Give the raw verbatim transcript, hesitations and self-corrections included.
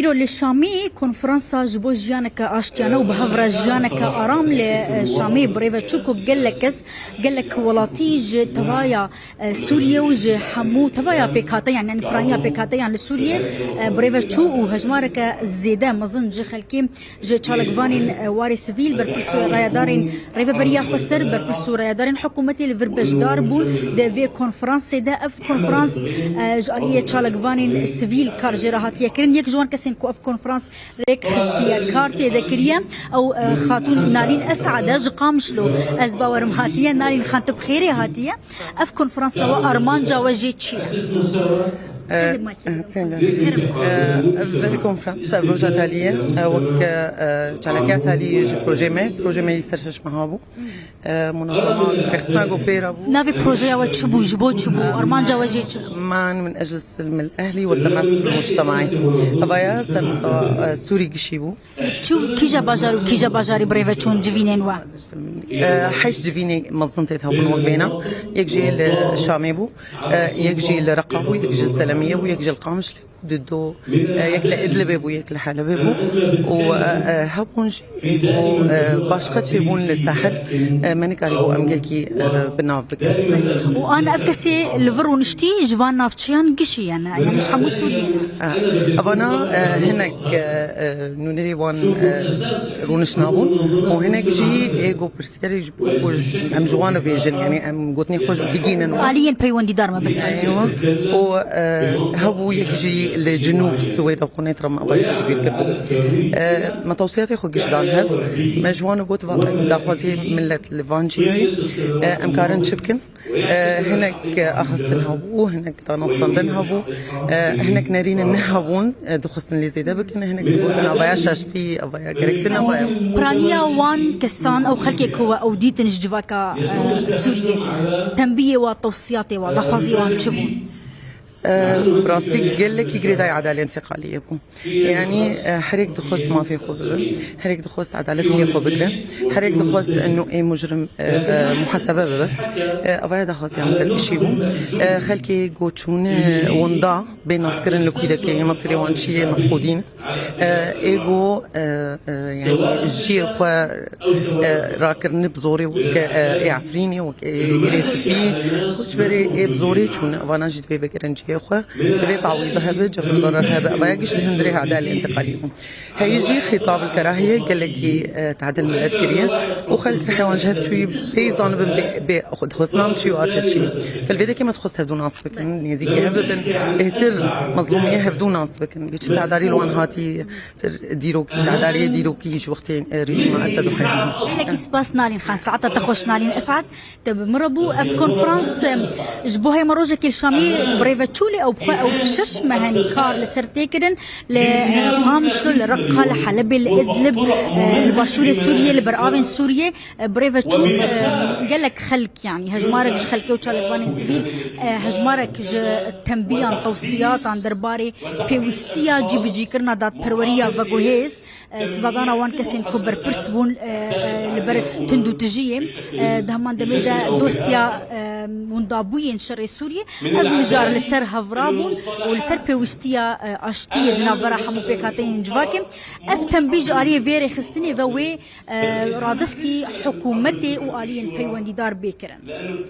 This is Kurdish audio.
Îro li Şamê konferansa ji bo jiyaneke aştiyane û bi hev re jiyaneke aram li, e, Şamê bi rê ve çû ku gelek kes, gelek welatî ji tevaya, e, Sûriye û ji hemû tevaya pêkhateyan, yanî piraniya pêkhateyan li Sûriye, e, bi rê ve çû û hejmareke zêde mezin ji xelkê, ji çalakvanên, e, warê sivîl, berpirs û rayedarên Rêveberiya Xweser, berpirs û rayedarên hikûmetê li vir beşdar bûn. Di vê konferansê de, ev konferans, e, ji aliyê çalakvanên sivîl kar jê re hatiye kirin. Yek ji wan kesên ku ev konferans rêk xistiye, kar tê de kiriye, ew, e, Xatûn Nalîn Esad e ji Qamişlo. Ez bawerim hatiye, Nalîn Xan, tu bi xêrê hatiye. Ev konferansa we, armanca we jê çi ye? Ee, Kızım Maki. Ee, Ev konferans, ev roja talî ye. Ee, wek, e, e, çalakiya talî ji projê me, projê me yî ser şeş meha bû. Ee, munazama rêxistina ku pê re bû. Navê projeya we çi bû, ji bo çi bû, armanca we jê çi bû? Man min eclis min ehlî we temas bil mujtemaî. Evaya ser mustawa, e, Sûrî gişî bû. Çi û kîja bajar û kîja bajarî bi rê ve çûn civînên we? Eh, heşt civînê mezin tê de hebûn wek vêna. Yek jî li Şamê bû, eh, yek jî li Reqa bû, yek jî li Selemiyê bû, yek jî li Qamişlê bû, di do, eh, yek li Idlibê bû, yek li Helebê bû. Û, eh, eh, hebûn jî ê ku, eh, başqa çêbûn li Sahel, eh, me nikarîbû em gelkî, eh, bi nav bikin. Û an ev kesê li vir rûniştî ji van navçeyan gişî ye ne? Yanî ji hemû Sûriyê ne? Eh, evana, eh, hinek, eh, eh, nûnerê wan, eh, rûniş nabûn û hinek jî ê ku pirsiyarê ji bo ku em ji wan re bêjin, yanî em gotinê xwe ji bigihînin wan. Aliyên peywendîdar me bes. Eywa. Û, eh, hebû yek jî li Cinûb Swêda xwe nêtira me avayî tecbîr kir. Eh, me tewsiyatê xwe giş dan hev. Me ji wan got, va em daxwaziyê millet li van cihê, eh, em karin çi bikin? Eh, hinek, eh, ahatin hebû, hinek danastandin hebû, eh, hinek nerînin hebûn, eh, dixwestin lê zêde bikin, hinek digotin avaya şaştî, avaya gerektin, avaya. Piraniya wan kesan, ew xelkê ku we ew dîtin ji civaka, eh, Sûriyê, tembiyê wa, tewsiyatê wa, daxwaziyê wan çi bû? Eh, bi rastî gelekî girêdayî edalê întiqaliyê bû. Yanî, eh, herêk dixwest mafê xwe bibe, herêk dixwest edalet cihê xwe bigre, herêk dixwest eno ê mujrim, eh, eh, muhasebe bibe. Eh, evaya daxwaziya min gelkişî bû. Eh, xelkê ku çûne winda bê naskirin li kûdekê, mesirê wan çi ye, mefqûdî ne. Eh, ê ku, eh, eh, yanî cihê xwe, eh, rakirine bi zorê wek, eh, ê Efrînê, wek ê Girê Spî, ku ji berê ê bi zorê çûne, vana jî divê vegerin cihê xwe. Divê tawî de hebe, cebrdarar hebe. Evaya giş li hundirê edalê întiqalî bû. Heyî jî xîtab li kerahiyê gelekî, e, tehdil millet kiriye û xelk rihê wan ji hev çûyî pê zanibin bê, bê xwe dixwestin çi û atir çi. Fil vê dekê me dixwest hevdû nas bikin, nêzîkî hev bibin, bêhtir mezlûmiyê hevdû nas bikin. Bê çi tedarî li wan hatî ser dîrokî, tedariyê dîrokî ji wextê, e, rejîma Esed û Heyran. Gelekî spas Nalîn Xan, saeta te xweş Nalîn Esad. Te bi min re bû. Ev konferans, em, ji bo hema rojekê li Şamê bi rê ve çû, lê ew bi xwe ew şeş meh in kar li ser tê kirin. Li, e, Qamişlo, li Reqa, li Helebê, li Idlib, e, li başûrê Sûriyê, li beravên Sûriyê, e, bi rê ve çû, e, gelek xelk, yanî hejmarek ji xelkê û çalakvanên sivîl, e, hejmarek ji tembiyan, tewsiyatan derbarê pêwîstiya cîbicîkirina dadperweriya veguhêz, e, sizadana wan kesên ku berpirs bûn, e, e, li ber tundûtijiyê, e, di heman demê de dosya, e, windabûyên şerê Sûriyê, ev mijar li ser hev rabûn û li ser pêwîstiya, e, aştiyê di navbera hemû pêkhateyên civakê. Ev tembî ji aliyê vê rêxistinê ve wê, e, radestî hikûmetê û aliyên peywendîdar bê kirin.